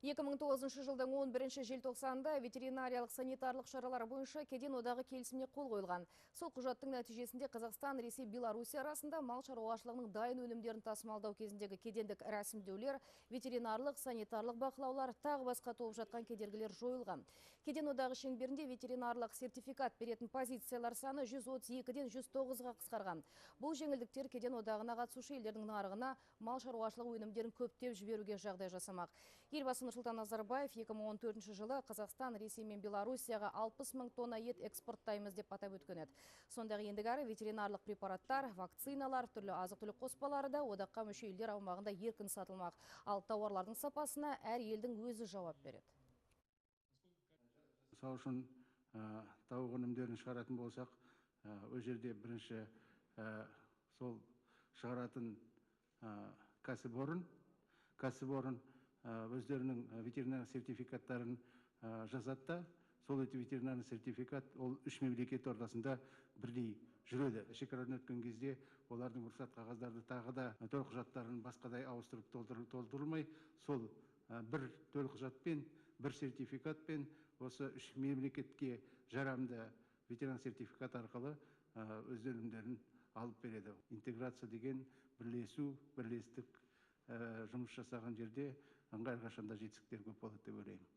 2009 жылдың 11 желтоқсанында ветеринариялық санитарлық шаралар бойынша Кеден одағы келісіміне қол қойылған. Сол құжаттың нәтижесінде Қазақстан, Ресей, Белоруссия арасында мал шаруашылығының дайын өнімдерін тасымалдау кезіндегі кедендік рәсімдеулер, ветеринарлық, санитарлық бақылаулар, тағы басқа толып жатқан кедергілер жойылған. Кеден одағы шеңберінде ветеринарлық сертификат беретін позициялар саны 132-ден 109-ға қысқарған. Бұл жеңілдіктер Кеден одағына қатысушы елдердің нарығына мал шаруашылығы өнімдерін көптеп жіберуге жағдай жасамақ. Елбасы Нұрсұлтан Назарбаев 2014 жылы Қазақстан, Ресей мен Белоруссияға 60 мың тонна ет экспорттаймыз деп атап өткен еді. Сондай-ақ ендігәрі ветеринарлық препараттар, вакциналар, түрлі азық-түлік қоспалары да одаққа мүше елдер аумағында еркін сатылмақ. Ал тауарлардың сапасына әр елдің өзі жауап береді. Мысал үшін, тауық өнімдерін шығаратын болсақ, ол жерде бірінші сол шығаратын кәсіпорын өздерінің ветеринарлық сертификаттарын жазады да, сол ветеринарлық сертификат ол үш мемлекет ортасында бірдей жүреді. Шекарадан өткен кезде олардың рұқсат қағаздарды тағы да төлқұжаттарын басқадай ауыстырып толтырылмай, сол бір төлқұжатпен, бір сертификатпен осы үш мемлекетке жарамды ветеринарлық сертификат арқылы өз өнімдерін алып береді. Интеграция деген бірлесу, бірлестік жұмыс жасаған жерде ыңғай қашанда жетістіктер көп болады деп ойлаймын.